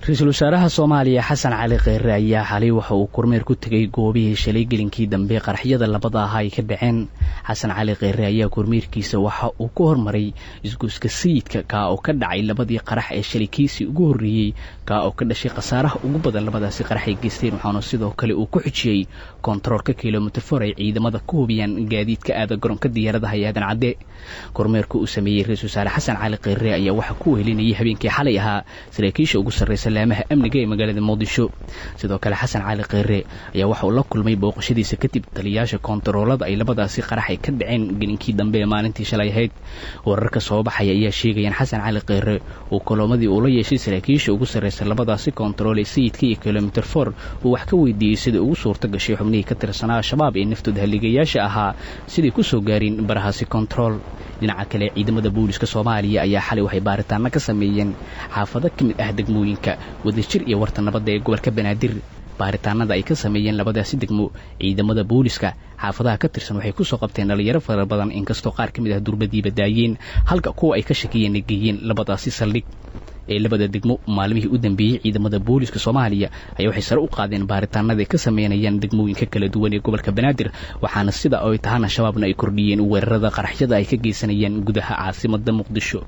Ra-iisul wasaaraha Soomaaliya Xasan Cali Kheyre ayaa xalay waxa uu kormeer ku tegay goobihii shalay gelinkii dambe qaraxyada labada ah ay ka dhaceen. Xasan Cali Kheyre ayaa kormeerkiisa waxa uu ku hormaray isgoyska Sayidka, kaa oo ka dhacay labadii qarax ee shalay kiisii ugu horreeyey, kaa oo ka dhashay khasaaraha ugu badan labadaasi qarax ay geysteen. Waxaana sidoo kale uu ku xijiyey koontaroolka Kilomitr 4 ay ciidamada ku hubiyaan gaadiidka aada garoonka diyaaradaha ee Aadan Cadde. Kormeerka uu sameeyey ra-iisul wasaare Xasan Cali Kheyre ayaa waxaa ku wehelinayay habeenkii xalay ahaa saraakiisha ugu sarreysa laamaha amniga ee magaalada Muqdisho. Sidoo kale Xasan Cali Kheyre ayaa waxa uu la kulmay booqashadiisa kadib taliyayaasha koontaroolada ay labadaasi qarax ay ka dhaceen gelinkii dambe ee maalintii shalay ahayd. Wararka soo baxaya ayaa sheegayaan Xasan Cali Kheyre uu kuloomadii uu la yeeshay saraakiisha ugu sarreysa labadaasi koontarool ee Sayidka iyo Kilomitr 4 uu wax ka weydiiyey sidai ugu suurta gashay xubnihii ka tirsanaa Al-Shabaab ee naftooda halligayaasha ahaa siday ku soo gaareen barahaasi koontarool. Dhinaca kale, ciidamada booliska Soomaaliya ayaa xalay waxay baaritaano ka sameeyeen xaafado ka mid ah degmooyinka Wadajir iyo Warta Nabadda ee gobolka Banaadir. Baaritaanada ay ka sameeyeen labadaasi degmo ciidamada booliska xaafadaha ka tirsan waxay kusoo qabteen dhalinyaro fara badan, inkastoo qaar ka mid ah durbadiiba daayeen, halka kuwa ay ka shakiyeen ay geeyeen labadaasi saldhig ee labada degmo. Maalmihii u dambeeyey ciidamada booliska Soomaaliya ayaa waxay sare u qaadeen baaritaanada ay ka sameynayaan degmooyinka kala duwan ee gobolka Banaadir, waxaana sida ay tahana Shabaabna ay kordhiyeen weerarada qaraxyada ay ka geysanayaan gudaha caasimada Muqdisho.